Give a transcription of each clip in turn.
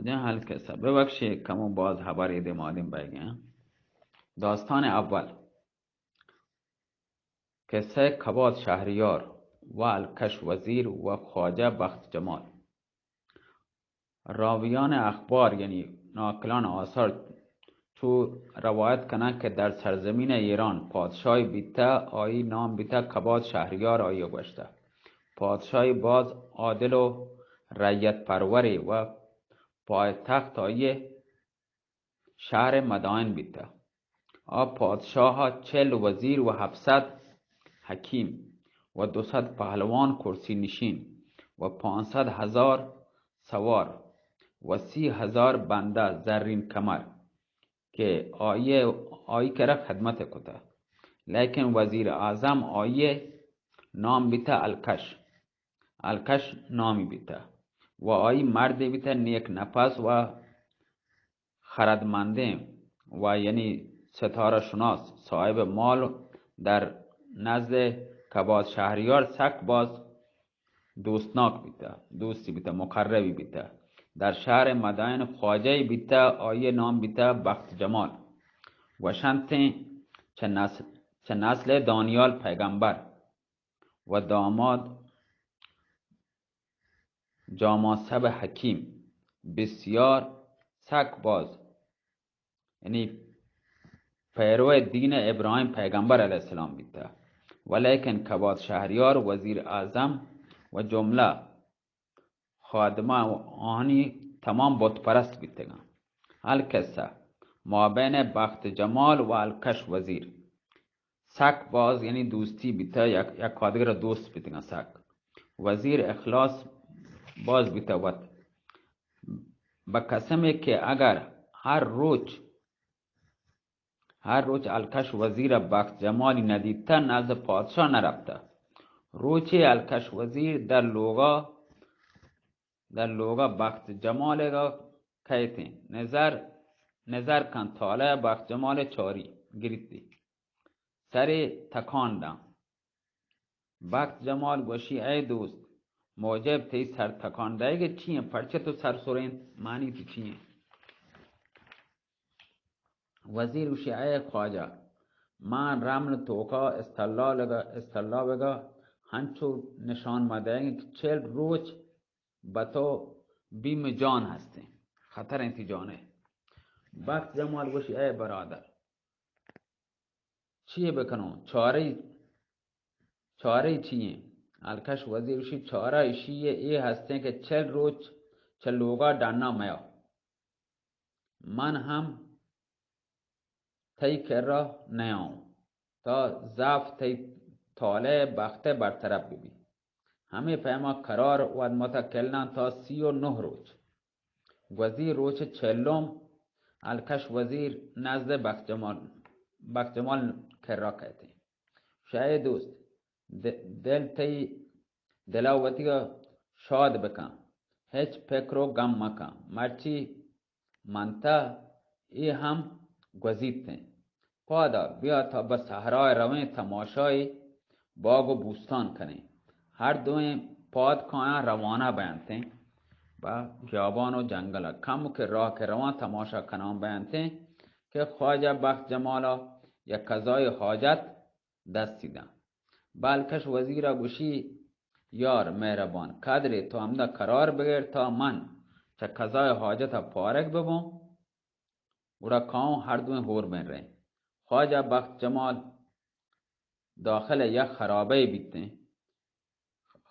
جان، حال کسہ ببخشے، کمو باز حبر ایدے مادیم بئیگیں۔ داستان اول، قصہ کباد شہریار و الکش وزیر و خواجہ بخت جمال۔ راویان اخبار، یعنی ناقلان آثار، چو روایت کنن کہ در سرزمین ایران پادشاہی بیتہ، آئی نام بیتہ کباد شہریار، آئی گوشتہ پادشاہی باز عادل و رعیت پرورے و پایتخت آئی شہر مدائن بیتہ۔ آ پادشاہ چل وزیر و ہفت صد حکیم و دو صد پہلوان کرسی نشین و پانصد ہزار سوار و سی ہزار بندہ زرین کمر کہ آئی، آئی کرا خدمت کتہ۔ لیکن وزیر اعظم آئی نام بیتہ الکش، الکش نامی بیتہ و آئی مردے بیتہ نیک نفس و خردمندیں و یعنی ستارہ شناس، صاحب مال، در نزد کباد شہریار سک باز دوستناک بیتہ، دوستی بیتہ، مقربی بیتہ۔ در شہر مدائن خواجہی بیتہ، آئی نام بیتہ بخت جمال۔ گوشنتیں چہ نسل، چہ نسل دانیال پیغمبر و داماد جاماسب حکیم بسیار سک باز، یعنی پیرو دین ابراہیم پیغمبر علیہ السلام بیتہ، ولیکن کباد شہریار وزیر اعظم و جملہ خادمہ آنی تمام بت پرست بیتگاں۔ القصہ، مابین بخت جمال و الکش وزیر سک باز، یعنی دوستی بیتہ، یک، یک آدگر دوست بیتگاں سک۔ وزیر اخلاص باز بیتہ وت، بہ قسمے کہ اگر ہر روچ، ہر روچ الکش وزیر بخت جمالی ندیتہ، نزد پادشاہ نرفتہ۔ روچے الکش وزیر در لوگا، در لوگا بخت جمالگا کیتیں۔ نظر، نظر کن طالع بخت جمال چاری گریتی۔ سرے تکان داں۔ بخت جمال گوشی، اے دوست، موجب تئی سر تکان دئیگ چی انت؟ پرچہ تو سر سرینت؟ معنی تو چی انت؟ وزیر گوشی، اے خواجہ، من رمل توکا استلالگا، استلابگا ہنچو نشان ما دئیگ کہ چل روچ بہ تو بیم جان ہستیں، خطر انت جانے۔ بخت جمال گوشی، اے برادر، چی بکنوں؟ چارہ، چارہ چی ایں؟ الکش وزیر گوشی، چارہ اشی اے ہستیں کہ چل روچ چہ لوگا ڈنا میا۔ من ہم تئی کرا نیاؤں، تا ضعف تئی طالع بخت برطرف ببی۔ ہمے پیما قرار وت متکلناں تا سی و نہ روچ۔ گوزی روچ چلم الکش وزیر نزد بخت جمال، بخت جمال کرا کئیتیں۔ شاہ دوست، د-، دل تئی دلا وتیگا شاد بکن، ہچ پکر و گم مکن، مرچی منتہ اے ہم گوزیتیں۔ پادا بیا تا بہ صحرا رویں، تماشائے باگ و بوستان کنیں۔ ہر دوئیں پاد کایاں روانہ بینتیں بہ گیابان و جنگل ء۔ کم کہ راہ کہ روان تماشا کنان بینتیں کہ خواجہ بخت جمالا یک قضای حاجت دستی داں۔ بلکش وزیرا گوشی، یار مہربان قدرے، تو ہمدا قرار بگر تا من چہ قضای حاجتا پارگ ببوں۔ گڑا کاؤں ہر دوئیں ہور بین رئیں۔ خواجہ بخت جمال داخل یک خرابے بیتیں۔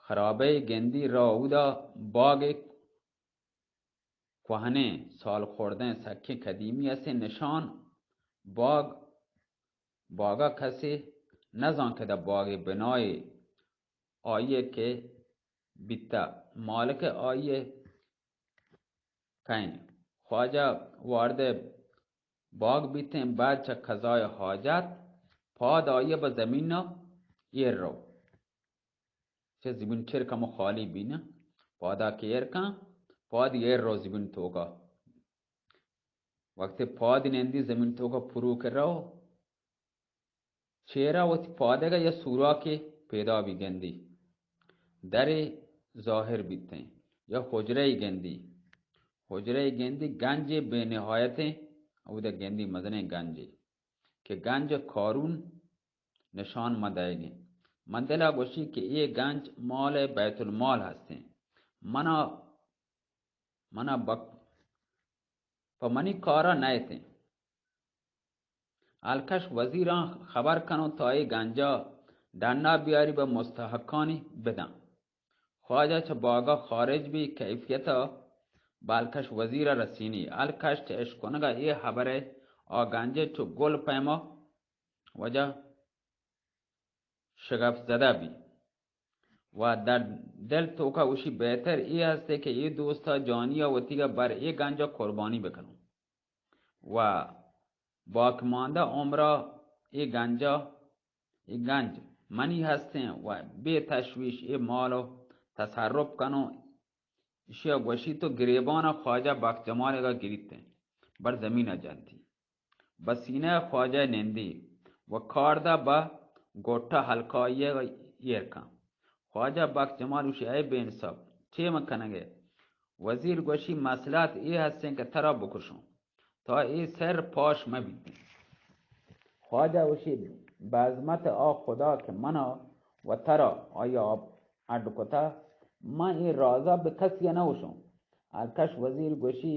خرابے گندی را اودا باگ کوہنیں سال خوردیں سکیں قدیمی اسے نشان۔ باگ، باگا کسے نزان کہ دا باگ بنائے آئیے کہ بیتا، مالک آئیے کئیں۔ خواجہ وارد باگ بیتیں، بعد چہ قضای حاجت پاد آئیے بہ زمین ایر رو۔ چہ زمین چیر کمو خالی بی نہ، پادا کہ ایر کن، پاد ایر رو زمین توکا۔ وقتی پاد نندی زمین توکا پرو کہ رو، چیرا وتی پادگا یا سوراکے پیدا بی گندی۔ درے ظاہر بیتیں یا حجرے گندی۔ حجرہ گندی گنج بے نہایتیں، اود گندی مزنیں گنجے کہ گنج قارون نشان ما دئیگیں۔ من دلا گوشی کہ اے گنج مال بیت المال ہستیں۔ منا، منا بک-، پہ منی کارا نئیتیں۔ الکش وزیراں خبر کنوں تا اے گنجا ڈنا بیاری بہ مستحقانی بداں۔ خواجہ چہ باگا خارج بی، کیفیتا بہ الکش وزیرا رسینی۔ الکش چہ اشکنگا اے خبرے آ گنجے چو گل پیما وجہ شگفت زدہ بی و در دل توکا گوشی بہتر اے ہستے کہ اے دوستا جانیا وتیگا بر اے گنجا قربانی بکنوں و باقیماندہ عمرا اے گنجا، اے گنج منی ہستیں و بے تشویش اے مالو تصرف کنوں۔ اشیا گوشی تو گریبانا خواجہ بخت جمالگا گریتیں، بر زمینا جنتی۔ بہ سینہ خواجہ نندی و کاردا بہ گوٹا ہلکائیگا ایر کن۔ خواجہ بخت جمال گوشی، اے بے انصاف، چے من کنگے؟ وزیر گوشی، مصلحت اے ہستیں کہ ترا بکشوں، تا اے سر پاش مہ بیتیں۔ خواجہ گوشی، بہ عظمت آ خدا کہ منا و ترا آیا اڈ کتا، من اے رازا بہ کسی نہ گوشوں۔ الکش وزیر گوشی،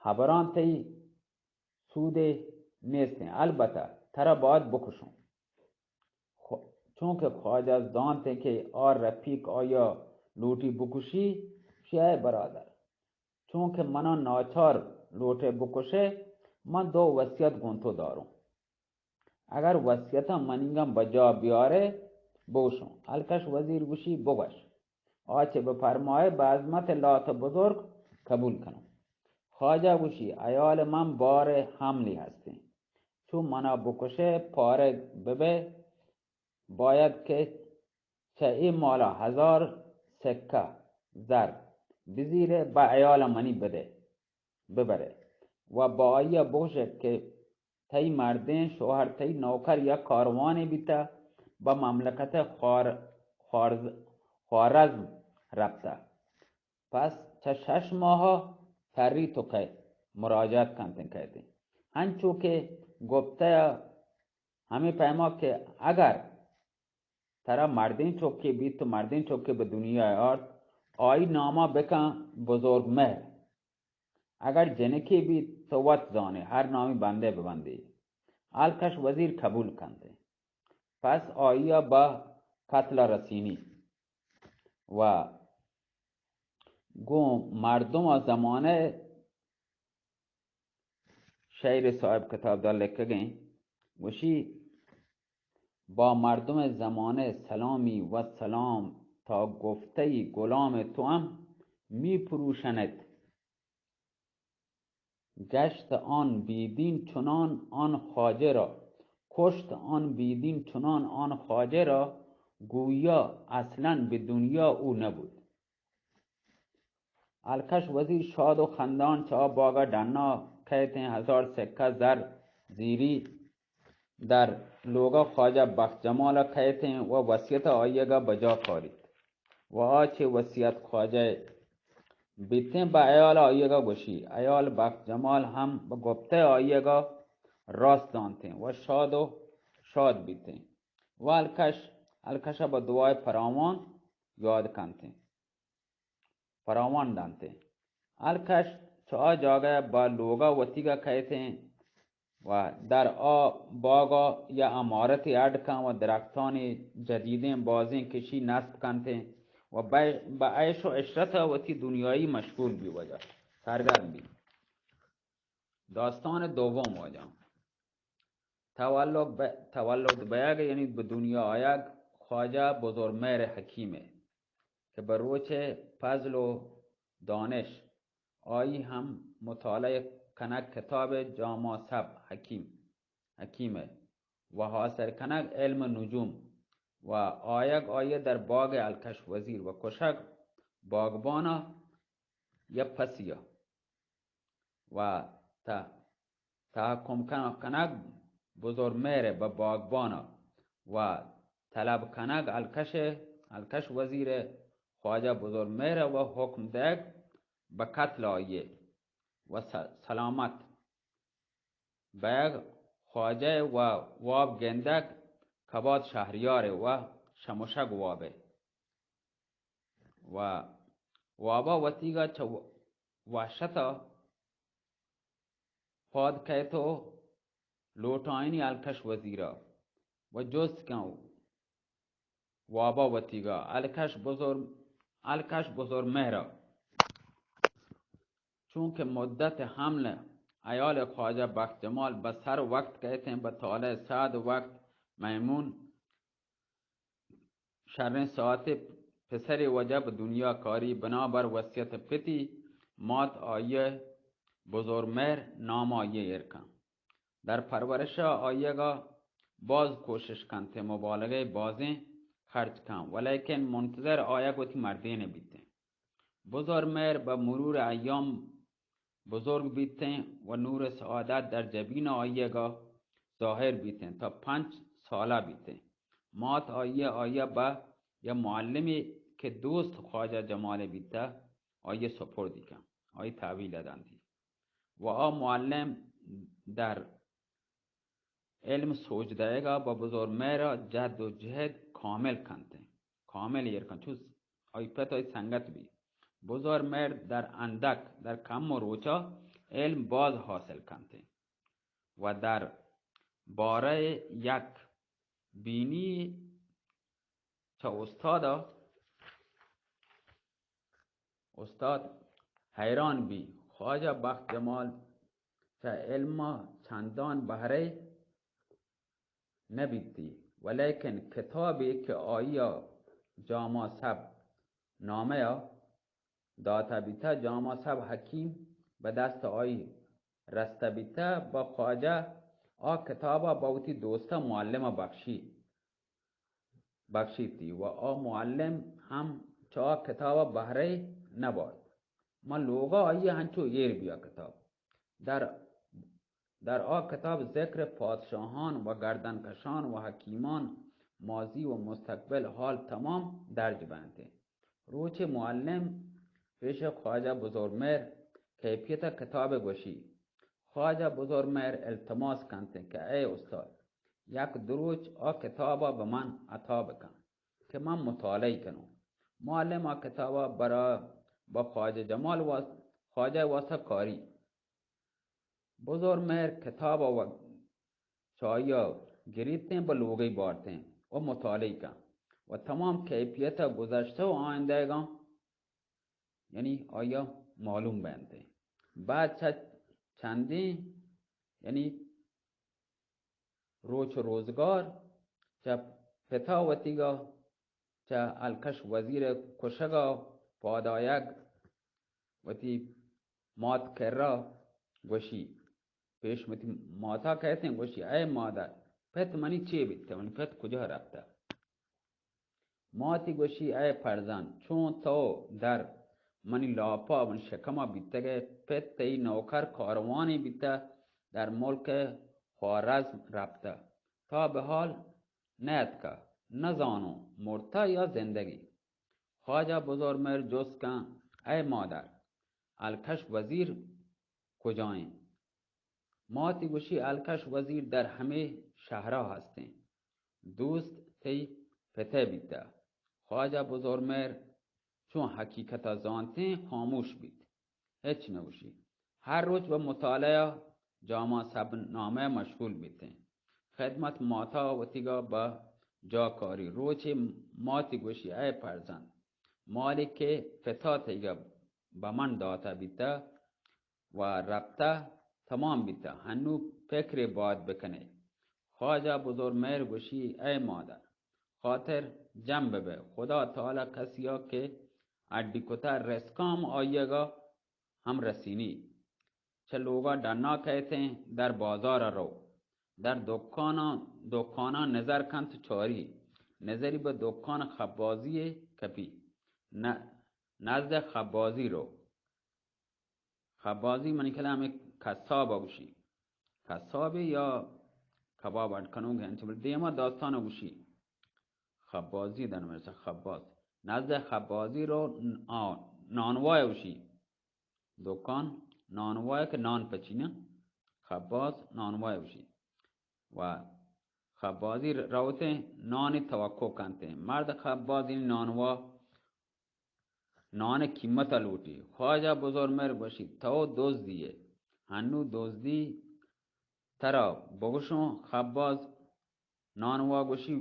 ہبراں تئی سودے نیستیں، البتہ ترا باید بکشوں۔ خو-، چونکہ خواجہ زانتیں کہ آ رفیق آیا لوٹی بکشی، گوشی، اے برادر، چونکہ منا ناچار لوٹے بکشے، من دو وصیت گوں تو داروں۔ اگر وصیتاں منیگاں بجا بیارے، بگوشوں۔ الکش وزیر گوشی، بگوش۔ آ چہ بفرمائے، بہ عظمت لات بزرگ قبول کنوں۔ خواجہ گوشی، عیال من بار حملی ہستیں۔ چو منا بکشے، پارگ ببے، باید کہ چہ اے مالا ہزار سکہ زر بزیرے، بہ عیال منی بدے، ببرے و با آئیا بگوشے کہ تئی مردین شوہر تئی نوکر یک کاروانے بیتہ، بہ مملکت خوار-، خوارز-، خوارزم رپتہ۔ پس چہ شش ماہ تری تو کئے مراجعت کنتیں کئیتیں۔ ہنچو کہ گپتہ ہمے پیما کہ اگر ترا مردین چکے بیت تو مردین چکے بہ دنیا آرت، آئی ناما بکن بزرگ مہر۔ اگر جنکے بیت تو وت زانے، ہر نامی بندے ببندے۔ الکش وزیر قبول کنتے۔ پس آئیا بہ قتل رسینی و گوں مردم زمانہ شعر صاحب کتاب دار لکھگیں، گوشی، با مردم زمانہ سلامی و سلام، تا گفتئی غلام تو ہم می پروشنت۔ گشت آن بیدین چنان آن خواجہ را، کشت آن بیدین چنان آن خواجہ را، گویا اصلاً بہ دنیا او نبود۔ الکش وزیر شاد و خندان چہ آ باگا ڈنا کئیتیں، ہزار سکہ زر زیری در لوگا خواجہ بخت جمالا کئیتیں و وصیت آئیگا بجا کاریت و آ چہ وصیت خواجہ بیتیں بہ عیال آئیگا گوشی۔ عیال بخت جمال ہم بہ گپتہ آئیگا راست زانتیں و شاد و شاد بیتیں و الکش، الکشا بہ دعای فراوان یاد کنتیں۔ فراوان دنت۔ الکش چہ آ جاگہ با لوگا وتیگا کئیتیں و در آ باگا یا عمارتی اڈ کن و درختانی جدیدیں بازیں کشی نصب کنتیں و بہ، بہ عیش و عشرت وتی دنیایی مشغول بی وجہ سرگرم بی۔ داستان دوم واجہ۔ تولد ب-، تولد بیگ یعنی بہ دنیا آیگ خواجہ بزرگ مہر حکیم ء کہ بہ روچ فضل و دانش آئی ہم مطالعہ کنگ کتاب جامع سب حکیم، حکیم ء و حاصل کنگ علم نجوم و آیگ آئی در باغ الکش وزیر و کشگ باغبانا یا پسیا و تا-، تحکم کن-، کنگ بزرگ مہر بہ باغبان و طلب کنگ الکش، الکش وزیر خواجہ بزرگ مہر و حکم دئیگ بہ قتل آئی ء و س-، سلامت بیگ خواجہ و واب گندگ کباد شہریار ء و شمشگ واب ء و وابا وتیگا چہ وحشتا پاد کئیت و لوٹائینی الکش وزیرا و جست کن وابا وتیگا الکش بزر-، الکش بزر مہرا، چونکہ مدت حمل عیال خواجہ بخت جمال بہ سر وقت کئیتیں، بہ طالع سعد وقت میمون شریں ساعتے پسرے وجہ بہ دنیا کاری، بنابر وصیت پتی مات آئی ء بزرمہر نام آئی ء ایر کن۔ در پرورش ء آئیگ ء باز کوشش کنت ء مبالغہ بازیں خرچ کن، ولیکن منتظر آیگ وتی مردین ء بیتیں۔ بزرمہر بہ مرور ایام بزرگ بیتیں و نور سعادت در جبین آئیگا ظاہر بیتیں تا پنچ سالہ بیتیں۔ مات آئی آئی بہ یا معلمی کہ دوست خواجہ جمال بیتہ، آئی سپردی کن، آئی تحویل دنتی و آ معلم در علم سوج دئیگا بہ بزرمہرا جد و جہد کامل کنتیں، کامل ایر کن، چوس آئی پت آئی سنگت بی۔ بزرمہر در اندک، در کم و روچا علم باز حاصل کنتیں و در بارہ یک بینی چہ استادا استاد حیران بی۔ خواجہ بخت جمال چہ علما چندان بہرے نہ بیتی، ولیکن کتابے کہ آئیا جاما سب نامیا داتا بیتا، جاما سب حکیم بہ دست آئی رستہ بیتا، بہ خواجہ آ کتابا بہ وتی دوستا معلما بخشی۔ بخشیتی و آ معلم ہم چہ آ کتاب ء بہرے نہ بارت۔ من لوگا آئی ء ہنچو ایر بیا کتاب۔ در، در آ کتاب ذکر پادشاہان و گردن کشان و حکیمان، ماضی و مستقبل، حال تمام درج بنت۔ روچے معلم پیش خواجہ بزرمہر کیفیت کتاب گوشی۔ خواجہ بزرمہر التماس کنت کہ اے استاد، یک دو روچ آ کتابا بہ من عطا بکن کہ من مطالعہ کنوں۔ معلم آ کتابا برا بہ خواجہ جمال واس-، خواجہ واسطہ کاری۔ بزرمہر کتابا و چایا گریتیں بہ لوگئی بارتیں و مطالعہ کن و تمام کیفیت گذشتہ و آئندہ گاں یعنی آیا معلوم بنت۔ بعد چہ چندیں یعنی روچ و روزگار چہ پتا وتیگا چہ الکش وزیر کشگا پادایگ وتی مات کرا گوشی، پیش وتی ماتا کہتیں گوشی، اے مادر، پت منی چے بیتہ؟ منی پت کجا رفتہ؟ ماتی گوشی، اے فرزند، چون تو در منی لاپا، منی شکما بیتگئے، پت تئی نوکر کاروانی بیتہ، در ملک خوارزم رپتہ، تا بہ حال نیاتکہ، نزانوں مرتہ یا زندگی۔ خواجہ بزرمہر جست کن، اے مادر، الکش وزیر کجائیں؟ ماتی گوشی، الکش وزیر در ہمے شہرا ہستیں۔ دوست تئی پتئے بیتہ۔ خواجہ بزرمہر چون حقیقتا زانتیں، خاموش بیت، ہچ نگوشی۔ ہر روچ بہ مطالعہ جاما سب نامہ مشغول بیتیں۔ خدمت ماتا وتیگا بہ جا کاری۔ روچے ماتی گوشی، اے فرزند، مالی کہ پتا تئیگا بہ من داتہ بیتہ، و رپتہ تمام بیتہ، ہنو پکرے باد بکنئے۔ خواجہ بزرمہر گوشی، اے مادر، خاطر جم ببئے، خدا تعالی کسیا کہ اڈی کتہ رزقام آئیگا ہم رسینی۔ چہ لوگا ڈنا کئیتیں در بازارا رو، در دکانا، دکانا نظر کنت چاری، نظری بہ دکان خبازی کپی، نہ، نزد خبازی رو۔ خبازی منی خیال ء ہمے کساب ء گوشی۔ کسابے یا کباب اڈ کنوکے انچو، بلے دیما داستان ء گوشی۔ خبازی دن مرسا خباز۔ نزد خبازی رو ن-، آ، نانوای گوشی۔ دکان نانوائے کہ نان پچیناں، خباز نانوائے گوشی۔ و خبازی روتیں، نانی توقع کنتیں۔ مرد خباز یعنی نانوا نان قیمت لوٹی۔ خواجہ بزرگ مہر گوشی، تو دزدی ئے، ہنو دزدی ترا بگوشوں؟ خباز نانوا گوشی،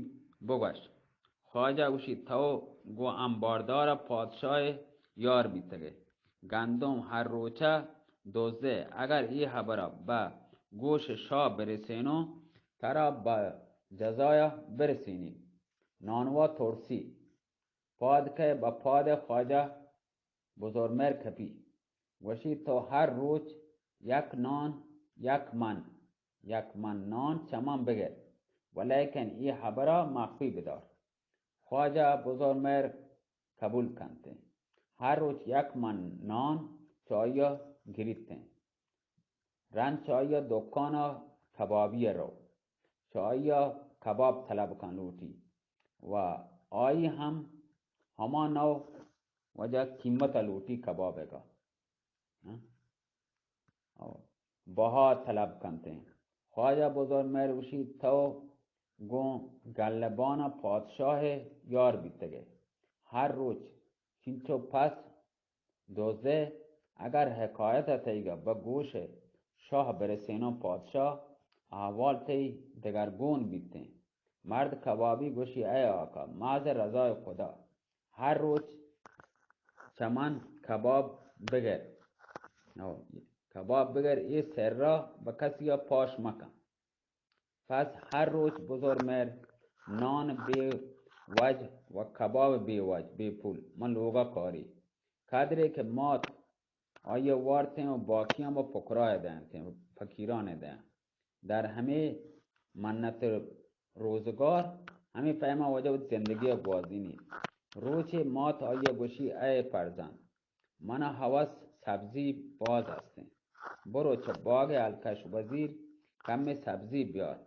بگوش۔ خواجہ گوشی، تو گو امباردار پادشاہ یار بیتگے۔ گندم ہر روچہ دزے، اگر ای خبرا بہ گوش شاہ برسینوں، ترا بہ جزایا برسینی۔ نانوا ترسی، پاد کئے بہ پاد خواجہ بزرگ مہر کپی۔ گوشی، تو ہر روچ یک نان، یک من، یک من نان چمان بگر، ولیکن ای خبرا مخفی بدار۔ خواجہ بزرگ مہر قبول کنتیں۔ ہر روچ یک من نان چہ آئیا گریتیں۔ رند چہ آئیا دکانا کبابی رو، چہ آئیا کباب طلب کن لوٹی و آئی ہم ہما نو وجہ قیمت لوٹی کبابے کا۔ ہاں؟ او بہا طلب کنتیں۔ خواجہ بزرگ مہر گوشی، تو گوں گلبان پادشاہ یار بیتگے۔ ہر روچ چنچو پس دوزے، اگر حکایت تئیگا بہ گوش شاہ برسینوں پادشاہ، احوال تئی دگرگون بیتیں۔ مرد کبابی گوشی، اے آقا، محض رضای خدا، ہر روچ چہ من کباب بگر۔ او، کباب بگر، اے سرا بہ کسیا پاش مکن۔ پس ہر روچ بزرگ مہر نان بے وج و کباب بے وج، بے پول، من لوگا کاری۔ قدرے کہ مات آئیا وارتیں و باقیاں بہ پکرائے دینتیں، فقیرانے دیں۔ در ہمے منت روزگار، ہمے پیما وجہ وتی زندگیا گوازینی۔ روچے مات آئیا گوشی، اے فرزند، منا ہوس سبزی باز ہستیں۔ برو چہ باغ الکش وزیر کمے سبزی بیار۔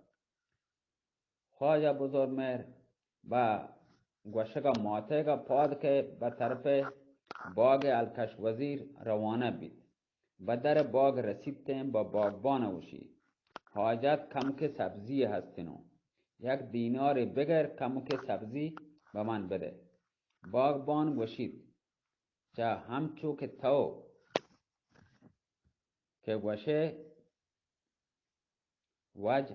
خواجہ بزرگ مہر بہ گوشگا ماتئیگا پاد کئے بہ طرف باغ الکش وزیر روانہ بیت۔ بہ در باغ رسیتیں، بہ باغبان گوشی، حاجت کمکے سبزی ہستنوں، یک دینارے بگر کمکے سبزی بہ من بدے۔ باغبان گوشیت، چہ ہمچو کہ تو کہ گوشے، وج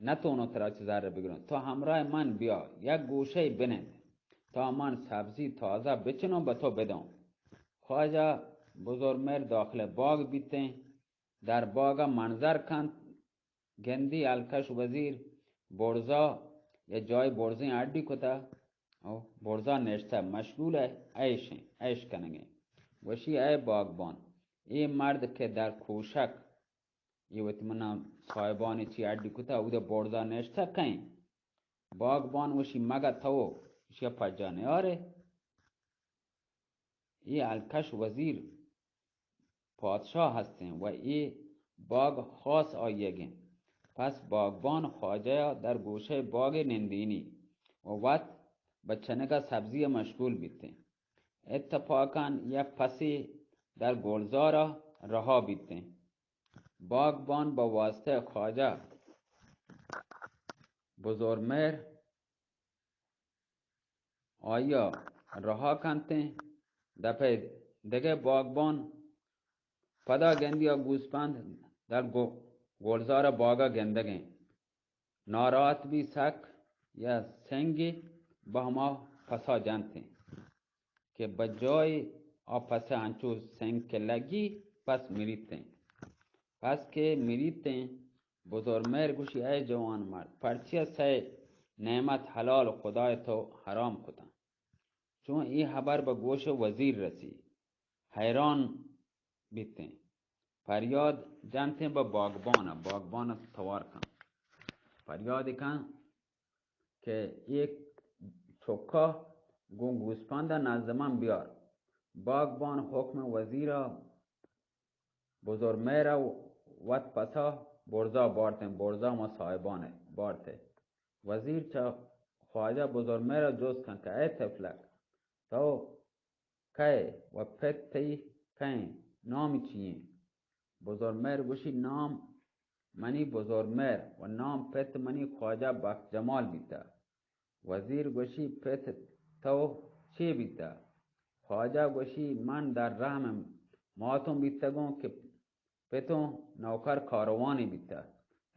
نتونو ترا چہ زر بگروں۔ تو ہمراہ من بیا، یک گوشے بنند، تا من سبزی تازہ بچنوں بہ تو بدوں۔ خواجہ بزرگ مہر داخل باغ بیتیں، در باغ منظر کنت، گندی الکش وزیر برزا یا جای برزیں اڈی کتا، او برزا نشتہ مشغول ہے عیش ہیں، عیش کنگیں۔ گوشی، اے باغبان، اے مرد کہ در کوشک، اے وتی منا صاحبانی چی اڈی کتا، اودا برزا نشتہ کئیں؟ باغبان گوشی، مگہ تو اشیا پجا نیارے؟ اے الکش وزیر پادشاہ ہستیں و اے باغ خاص آئیگیں۔ پس باغبان خواجہ در گوشہ باغ نندینی و وت بہ چنگا سبزی مشغول بیتیں۔ اتفاقاً یک پسے در گلزارا رہا بیتیں۔ باغبان بہ واسطہ خواجہ بزرگ مہر آئیا رہا کنتیں۔ دپہ دگہ باغبان پدا گندیا گوسپند در گو-، گلزار باغا گندگیں۔ ناراحت بی سک یا سنگی بہ ہما پسا جنتیں کہ بہ جای آ پس انچو سنگ کہ لگی، پس مریتیں۔ پس کہ مریتیں، بزرگ مہر گوشی، اے جوان مرد، پرچیا سئے نعمت حلال خدای تو حرام کتاں؟ چون اے حبر بہ گوش وزیر رسی، حیران بیتیں۔ پریاد جنتیں بہ باغبان، باغبان توار کن۔ پریاد کن کہ اے چکا گوں گوسپندا نزد من بیار۔ باغبان حکم وزیرا بزرگ مہرا وت پسا برزا بارتیں، برزا ما صاحبانے بارتے۔ وزیر چہ خواجہ بزرگ مہرا جست کن کہ اے طفلک، تو کئے و پت تئی کئیں؟ نام چی ایں؟ بزرمہر گوشی، نام منی بزرمہر و نام پت منی خواجہ بخت جمال بیتہ۔ وزیر گوشی، پت تو چے بیتہ؟ خواجہ گوشی، من در رحم ماتوں بیتگوں کہ پتوں نوکر کاروانی بیتہ،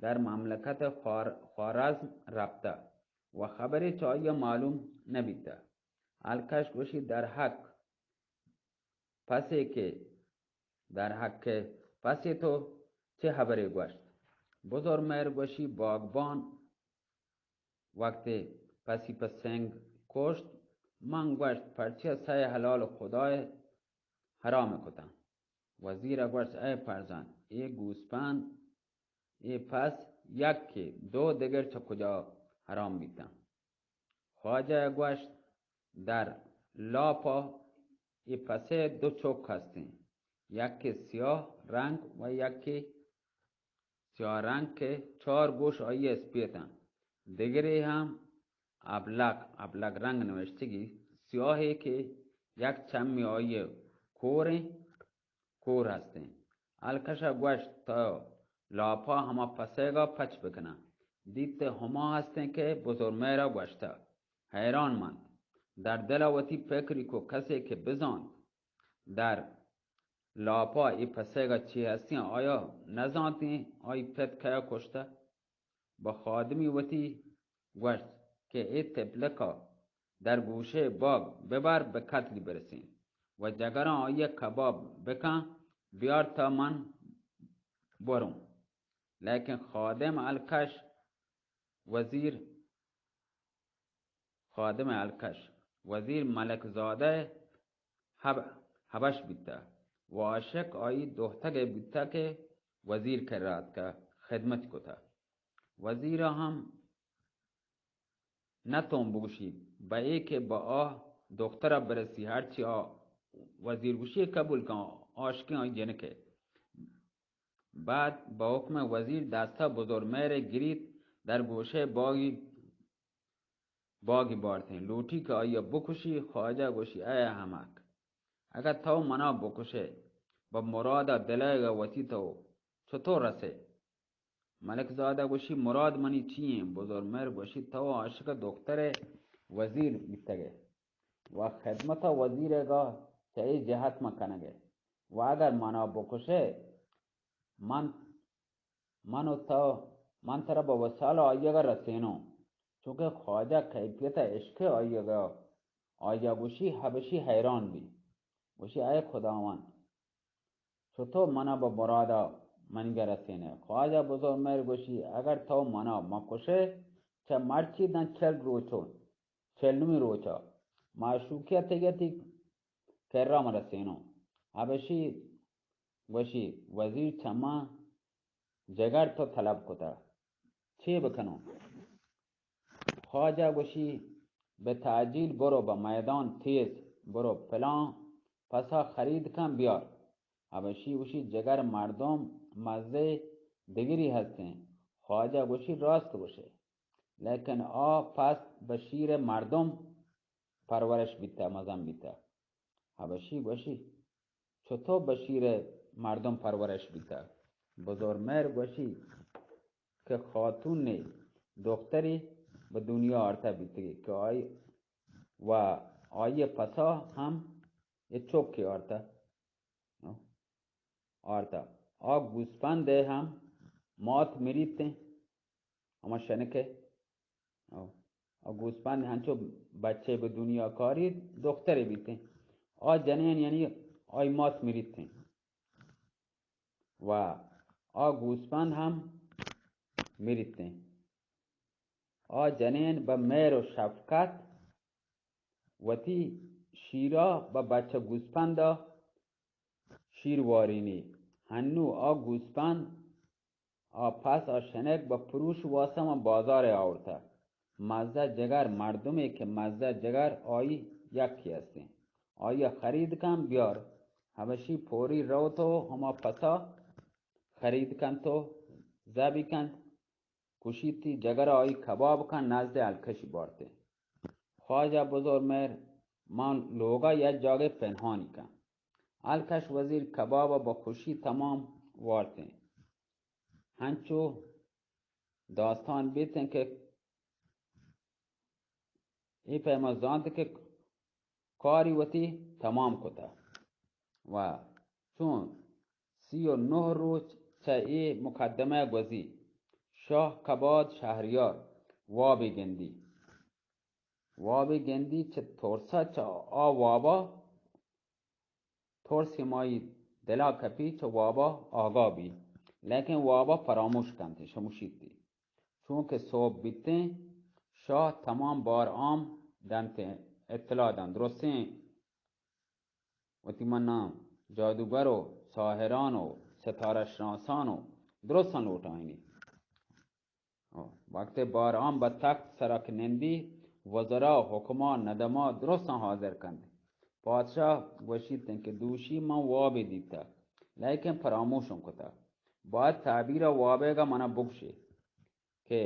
در مملکت خوار-، خوارزم رپتہ و خبرے چہ آئی ءَ معلوم نہ بیتہ۔ الکش گوشی، در حق پسے کہ، در حق پسے تو چے خبرے گوشت؟ بزرمہر گوشی، باگبان وقتے پسی پہ سنگ کشت، من گوشت، پرچیا سئے حلال خدائے حرام کتاں؟ وزیر ءَ گوشت، اے فرزند، اے گوسپند، اے پس یکے، دو دگر چہ کجا حرام بیتاں؟ خواجہ ءَ گوشت، در لاپ ءَ اے پسے دو چک ہستیں، یکے سیاہ رنگ و یکے سیاہ رنگ کہ چار گوش آئی اسپیت انت، دگرے ہم ابلق، ابلق رنگ نوشتگی، سیاہے کہ یک چمی آئی کوریں، کور ہستیں۔ الکش ءَ گوشت، تو لاپا ہما پسیگا پچ بکناں۔ دیت ہما ہستیں کہ بزرمہر ءَ گوشتہ۔ حیران منت۔ در دل ءَ وتی پکری کو، کسے کہ بزانت در لاپا اے پسیگا چی ہستیں، آیا نزانتیں آئی پت کیا کشتہ؟ بہ خادمی وتی گوشت کہ اے تپلکا در گوشے باگ ببر، بہ قتلی برسین و جگراں آئی کباب بکن، بیار تا من بروں۔ لیکن خادم الکش وزیر، خادم الکش وزیر ملک زادہ حب-، حبش بیتہ و عاشق آئی دختگے بیتہ کہ وزیر کرا اتکہ، خدمت کتہ۔ وزیر ہم نہ تون بگوشی، بہ اے کہ بہ آ دخترا برسی، ہرچی آ وزیر گوشی قبول کن، عاشقیں آئی جنکے۔ بعد بہ حکم وزیر دستا بزرمہرے گریت، در گوشے باگی، باگی بارتیں، لوٹی کہ آئی بکشی۔ خواجہ گوشی، اے احمق، اگہ تو منا بکشے، بہ مرادا دلائیگا وتی تو چطور رسے؟ ملک زادہ گوشی، مراد منی چی ایں؟ بزرمہر گوشی، تو عاشق دختر وزیر بیتگے و خدمت وزیر گا چہ اے جہت من کنگے و اگر منا بکشے، من، من و تو، من ترا بہ وصال آئیگا رسینوں۔ چونکہ خواجہ کیفیت عشق آئیگا، آئیا گوشی، حبشی حیران بی، گوشی، اے خداوند، چطور منا بہ مرادا منیگا رسینے؟ خواجہ بزرمہر گوشی، اگر تو منا مکشے، چہ مرچی داں چل روچو، چلمی روچا معشوقیا تیگتی کرا من رسینوں۔ حبشی گوشی، وزیر چما جگر تو طلب کتہ، چے بکنوں؟ خواجہ گوشی، بہ تعجیل برو بہ میدان، تیز برو، پلان پسا خرید کن بیار۔ حبشی گوشی، جگر مردم مزے دگری ہستیں۔ خواجہ گوشی، راست گوشے، لیکن آ پس بہ شیر مردم پرورش بیتہ، مزن بیتہ۔ حبشی گوشی، چطور بہ شیر مردم پرورش بیتہ؟ بزرمہر گوشی کہ خاتون نے دختری بہ دنیا آرتہ بیتگی کہ آئی و آئی پسا ہم اے چوکی آرتہ، آرتہ۔ آ گوسپندے ہم مات مریتیں، ہما شنکے۔ او، او گوسپند ہنچو بچے بہ دنیا کاری دخترے بیتیں۔ آ جنین یعنی آئی مات مریتیں۔ و آ گوسپند ہم مریتیں۔ آ جنین بہ مہر و شفقت وتی شیرا بہ بچہ گوسپندا شیر وارینی۔ ہنو آ گوسپند، آ پس، آ شنک بہ پروش واسہ من بازار آورتہ۔ مزہ جگر مردمے کہ مزہ جگر آئی یکی ہستیں۔ آئی خرید کن بیار۔ حبشی پوری روت و ہما پسا خرید کنت و زبی کنت، کشیتی جگر آئی کباب کن نزد الکشی بارتے۔ خواجہ بزرمہر من لوگا یک جاگے پنہانی کن۔ الکش وزیر کباب ءَ بہ خوشی تمام وارتیں۔ ہنچو داستان بیتیں کہ اے پیما زانت کہ کاری وتی تمام کتہ و چون سی و نہ روچ چہ اے مقدمہ گوزی، شاہ کباد شہریار وابی گندی۔ وابی گندی چہ ترسا چہ آ وابا ترس ہمائی دلا کپی، چہ وابا آگاہ بی، لیکن وابا فراموش کنت، شموشیتی۔ چونکہ صبح بیتیں، شاہ تمام بار عام دنتیں، اطلاع دن درستیں وتی مناں جادوگر و ساحران و ستارہ شناسان و درستاں لوٹائینی۔ وقت بار عام بہ تخت سرا کہ نندی، وزرا، حکما، ندما درستاں حاضر کنت۔ پادشاہ گوشیت کہ دوشی من وابے دیتہ، لیکن فراموشم کتہ۔ باید تعبیر وابیگا منا بگشے کہ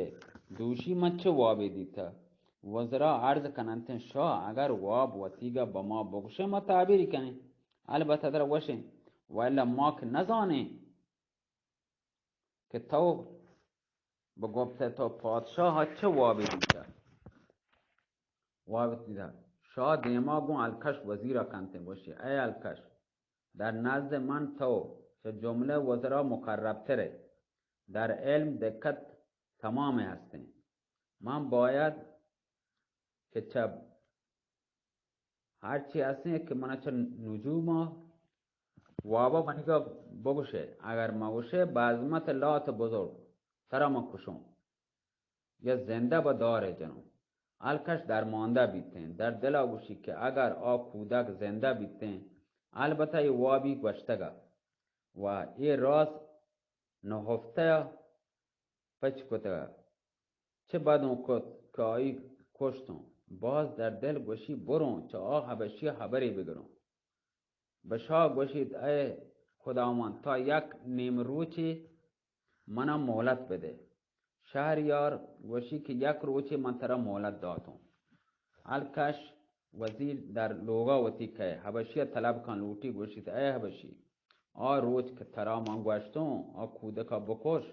دوشی من چہ وابے دیتہ۔ وزرا عرض کننت، شاہ، اگر واب وتیگا بہ ما بگشے، ما تعبیری کنیں، البتہ ترا گوشیں، والا ما کہ نزانیں کہ تو بگوپتہ تو پادشاہ ءَ چہ وابے دیتہ؟ واب دیتہ۔ شاہ دیما گوں الکش وزیر ءَ کنتیں، گوشی، اے الکش، در نزد من تو چہ جملہ وزرا مقرب ترے، در علم دقت تمام ہستیں۔ من باید کہ چہ ہرچی ہستیں کہ منا چہ نجوما وابا منیگا بگوشے، اگر مگوشے، بہ عظمت لات بزرگ ترا من کشوں یا زندہ بہ دارے جنوں۔ الکش درماندہ بیتیں، در دلا گوشی کہ اگر آ کودک زندہ بیتیں، البتہ اے وابی گوشتگا و اے راز نہفتہ پچ کتگ۔ چہ بد اوں کت کہ آئی کشتوں۔ باز در دل گوشی، بروں چہ آ حبشی ءَ حبرے بگروں۔ بہ شاہ گوشیت، اے خداوند، تا یک نیم روچے منا مہلت بدے۔ شہریار گوشی کہ یک روچے من ترا مہلت داتوں۔ الکش وزیر در لوگا وتی کئے حبشی ءَ طلب کن لوٹی، گوشیت، اے حبشی، آ روچ کہ ترا من گوشتوں، آ کودکا بکش،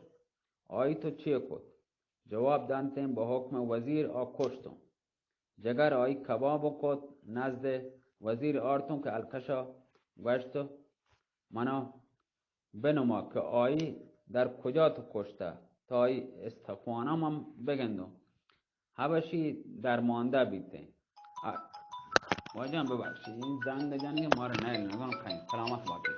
آئی تو چے کت؟ جواب دنتیں، بہ حکم وزیر آ کشتوں۔ جگر آئی کباب کت، نزد وزیر آرتوں کہ الکشا گوشت، منا بنما کہ آئی در کجا تو کشتہ، تا آئی استخوانا من بگندوں۔ حبشی درماندہ بیتیں۔ آ، واجہ ببخشی، این زنگ جنگ مارا نیل نگان کہیں۔ سلامت باتی۔